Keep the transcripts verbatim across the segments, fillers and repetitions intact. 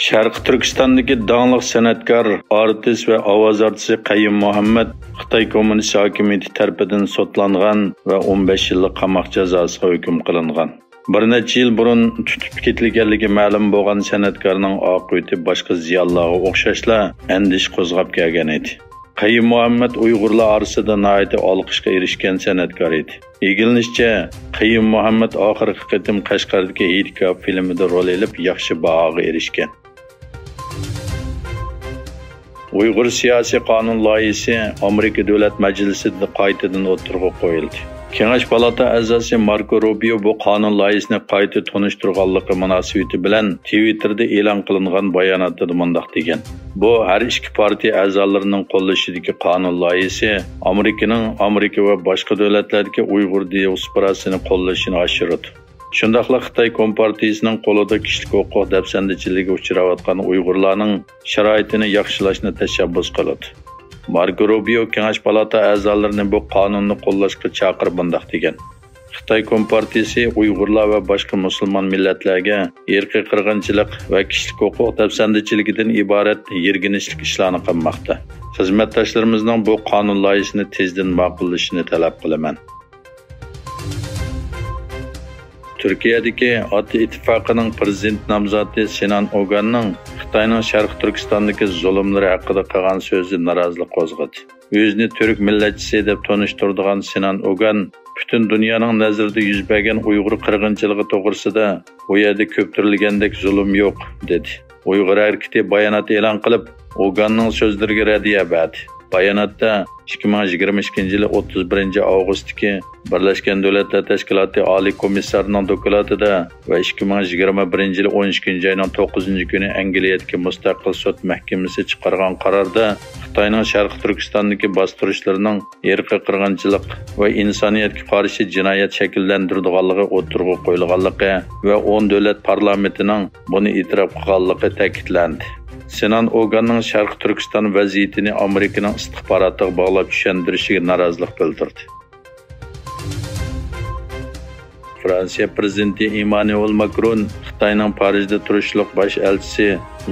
شەرقىي تۈركىستاندىكى داڭلىق سەنئەتكار، ئارتىس ۋە ئاۋاز ئارتىسى قەييۇم مۇھەممەد خىتاي كوممۇنىست ھاكىمىيىتى تەرىپىدىن سوتلانغان ۋە ئون بەش يىللىق قاماق جازاسىغا ھۆكۈم قىلىنغان. بىر نەچچە يىل بۇرۇن تۇتۇپ كېتىلگەنلىكى مەلۇم بولغان سەنئەتكارنىڭ ئاقىۋىتى باشقا زىيالىيلارغا ئوخشاشلا ئەندىشە قوزغاپ كەلگەن ئىدى. قەييۇم مۇھەممەد ئۇيغۇرلار ئارىسىدا ناھايىتى ئالقىشقا ئېرىشكەن سەنئەتكار ئىدى. ئىگىلىنىشىچە، قەييۇم مۇھەممەد ئاخىرقى قېتىم قەشقەردىكى ھېيتگاھ فىلىمىدا رول ئېلىپ، ياخشى باھاغا ئېرىشكەن. ئۇيغۇر سىياسىي قانۇن لايىھىسى ئامېرىكا دۆلەت مەجلىسىدە قايتىدىن ئوتتۇرىغا قويۇلدى. كېڭەش پالاتا ئەزاسى ماركو روبىيو بۇ قانۇن لايىھىسىنى قايتا تونۇشتۇرغانلىقى مۇناسىۋىتى بىلەن تىۋىتتېردا ئېلان قىلىنغان باياناتىدا مۇنداق دېگەن: «بۇ ھەر ئىككى پارتىيە ئەزالىرىنىڭ قوللىشىدىكى قانۇن لايىھىسى ئامېرىكىنىڭ ئامېرىكا ۋە باشقا دۆلەتلەردىكى ئۇيغۇر دىئاسپوراسىنى قوللىشىنى ئاشۇرىدۇ. شۇنداقلا خىتاي كومپارتىيىسىنىڭ قولىدا كىشىلىك ھوقۇق دەپسەندىچىلىكىگە ئۇچراۋاتقان ئۇيغۇرلارنىڭ شارائىتىنى ياخشىلاشنى تەشەببۇس قىلىدۇ.» ماركو روبىيو كېڭەش پالاتا ئەزالىرىنى بۇ قانۇننى قوللاشقا چاقىرىپ مۇنداق دېگەن: «خىتاي كومپارتىيىسى ئۇيغۇرلار ۋە باشقا مۇسۇلمان مىللەتلەرگە ئىرقىي قىرغىنچىلىق ۋە كىشىلىك ھوقۇق دەپسەندىچىلىكىدىن ئىبارەت يىرگىنچلىك ئىشلارنى قىلماقتا. خىزمەتداشلىرىمىزنىڭ بۇ قانۇن لايىھىسىنى تېزدىن ماقۇللىشىنى تەلەپ قىلىمەن.» تۈركىيەدىكى ئاتا ئىتتىپاقىنىڭ پىرېزىدېنت نامزاتى سىنان ئوگاننىڭ خىتاينىڭ شەرقىي تۈركىستاندىكى زۇلۇملىرى ھەققىدە قىلغان سۆزى نارازىلىق قوزغىدى. ئۆزىنى تۈرك مىللەتچىسى دەپ تونۇشتۇرىدىغان سىنان ئوگان پۈتۈن دۇنيانىڭ نەزىرىدە يۈز بەرگەن ئۇيغۇر قىرغىنچىلىقى توغرىسىدا «ئۇ يەردە كۆپتۈرۈلگەندەك زۇلۇم يوق» دېدى. ئۇيغۇر ھەرىكىتى بايانات ئېلان قىلىپ، ئوگاننىڭ سۆزلىرىگە رەددىيە بەردى. باياناتتا ئىككى مىڭ يىگىرمە ئىككىنچى يىلى ئوتتۇز بىرىنچى ئاۋغۇستتىكى بىرلەشكەن دۆلەتلەر تەشكىلاتى ئالىي كومىسسارىنىڭ دوكلاتىدا ۋە ئىككى مىڭ يىگىرمە بىرىنچى يىلى ئون ئىككىنچى ئاينىڭ توققۇزىنچى كۈنى ئەنگلىيەدىكى مۇستەقىل سوت مەھكىمىسى چىقارغان قاراردا خىتاينىڭ شەرقىي تۈركىستاندىكى باستۇرۇشلىرىنىڭ ئىرقىي قىرغىنچىلىق ۋە ئىنسانىيەتكە قارشى جىنايەت شەكىللەندۈرىدىغانلىقى ئوتتۇرىغا قويۇلغانلىقى ۋە ئون دۆلەت پارلامېنتىنىڭ بۇنى ئېتىراپ قىلغانلىقى تەكىتلەندى. سىنان ئوگاننىڭ شەرقىي تۈركىستان ۋەزىيىتىنى ئامېرىكىنىڭ ئىستىخباراتىغا باغلاپ چۈشەندۈرۈشىگە نارازىلىق بىلدۈردى. فرانسىيە پىرېزىدېنتى ئېممانۇئېل ماكرون خىتاينىڭ پارىژدا تۇرۇشلۇق باش ئەلچىسى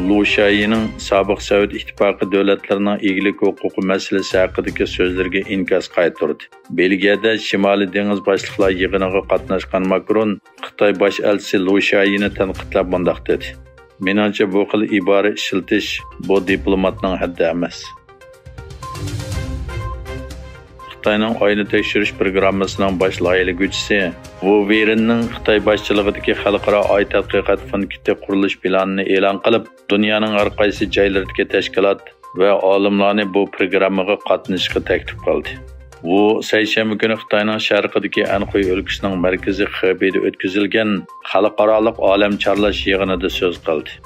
لۇ شايىنىڭ سابىق سوۋېت ئىتتىپاقى دۆلەتلىرىنىڭ ئىگىلىك ھوقۇقى مەسىلىسى ھەققىدىكى سۆزلىرىگە ئىنكاس قايتۇردى. بېلگىيەدە شىمالىي دېڭىز باشلىقلار يىغىنىغا قاتناشقان ماكرون خىتاي باش ئەلچىسى لۇ شايىنى تەنقىدلەپ مۇنداق دېدى: «مېنىڭچە، بۇ خىل ئىبارە ئىشلىتىش بۇ دىپلوماتنىڭ ھەددى ئەمەس.» خىتاينىڭ ئاينى تەكشۈرۈش پروگراممىسىنىڭ باش لايىھىلىگۈچىسى ۋۇ ۋېرىننىڭ خىتاي باشچىلىقىدىكى خەلقئارا ئاي تەتقىقات پونكىتى قۇرۇلۇش پىلانىنى ئېلان قىلىپ، دۇنيانىڭ ھەر قايسى جايلىرىدىكى تەشكىلات ۋە ئالىملارنى بۇ پروگراممىغا قاتنىشىشقا تەكلىپ قىلدى. ۋۇ سەيشەنبە كۈنى خىتاينىڭ شەرقىدىكى ئەنخۇي ئۆلكىسىنىڭ مەركىزى خېبېيدە ئۆتكۈزۈلگەن خەلقئارالىق ئالەم چارلاش يىغىنىدا سۆز قىلدى.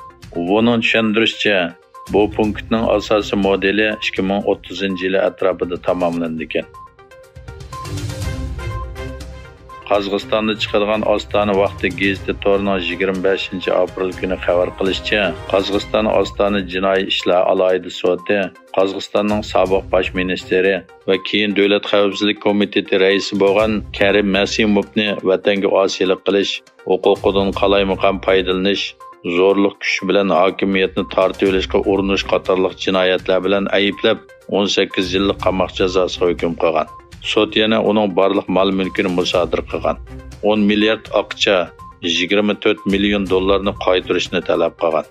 ۋۇنىڭ چۈشەندۈرۈشىچە، بۇ پونكىتنىڭ ئاساسىي مودېلى ئىككى مىڭ ئوتتۇزىنچى يىلى ئەتراپىدا تاماملىنىدىكەن. قازاقىستاندا چىقىدىغان ئاستانە ۋاقتى گېزىتى تورىنىڭ يىگىرمە بەشىنچى ئاپرېل كۈنى خەۋەر قىلىشىچە، قازاقىستان ئاستانە جىنايى ئىشلار ئالاھىدە سوتى قازاقىستاننىڭ سابىق باش مىنىستىرى ۋە كېيىن دۆلەت خەۋپسىزلىك كومىتېتى رەئىسى بولغان كەرىم مەسىموۋنى ۋەتەنگە ئاسىيلىق قىلىش، ھوقۇقىدىن قالايمىقان پايدىلىنىش، زورلۇق كۈچ بىلەن ھاكىمىيەتنى تارتىۋېلىشقا ئۇرۇنۇش قاتارلىق جىنايەتلەر بىلەن ئەيىبلەپ، ئون سەككىز يىللىق قاماق جازاسىغا ھۆكۈم قىلغان. سوت يەنە ئۇنىڭ بارلىق مال-مۈلكىنى مۇسادىرە قىلغان. ئون مىليارد ئاقچا، يىگىرمە تۆت مىليون دوللارنى قايتۇرۇشنى تەلەپ قىلغان.